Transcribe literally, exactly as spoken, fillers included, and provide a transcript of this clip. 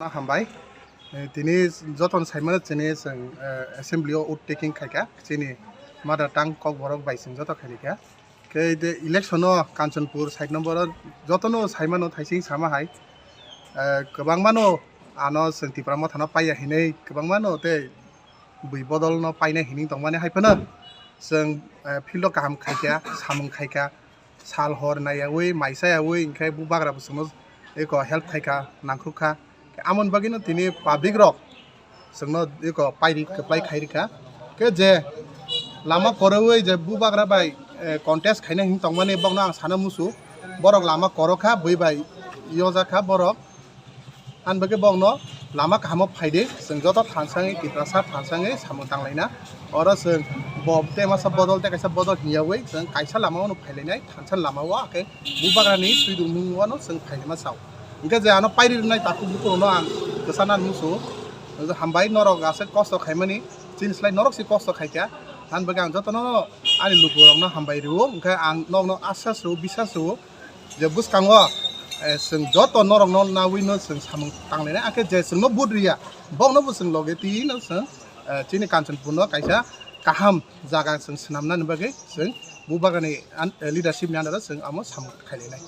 Hambai. Eh, tini jotono saimano chini chwng, eh, assembly o vote taking khaikha, chini mother tongue kokborok bai chwng joto khaikha. Khe de election o Kanchanpur side number o jotono saimano thaising sama hai, eh, kwbangmano ano chwng Tipra Mothano paiya hinwi kwbangmano tei bui bodolno painai hinwi tongmani hai phano chwng, eh, field o kaham khaikha, samung khaikha, sal hor naiyawi, mai chayawi, hinkhe bubagra bo chwngno eko help khaikha, nangkhukkha. Amoni bagwino tini public rok chwngno eko pairi kwplai khairikha. Khe je lama kwrwi je bubagra bai, eh, contest khaina hinwi tongmani bokno ang sana musu, borok lama kwrwkha, bui bai yojakha borok. Ani bagwi bokno lama kahamo phaidi, chwng joto thansangwi, Tiprasa thansangwi samung tanglaina. Oro chwng bo tei masa bodol tei kaisa bodol hinyawi chwng kaisa lama ono phailainai, thansa lama o, akhe bubagrani twidulmung wano chwng phailaima sao. Hinkhe je ano pairi rwnai takhuk bukurokno ang kwchana musu. Hambai norok aswk kosto khaimani, chini slai norok se kosto khaikha. Ani bagwi ang jotono ani lukurokno hambai rwo, hinkhe ang nokno asas rwo, bisas rwo. Je bwskango, eh, chwng joto norokno nawino chwng samung tanglainai, akhe je chwngno vote riya, bokno bo chwng loge tino chwng, eh, chini Kanchanpurno kaisa kaham jaga chwng swnamnani bagwi chwng bubagrani an-, eh, leadership ni under o chwng amo samung khailainai.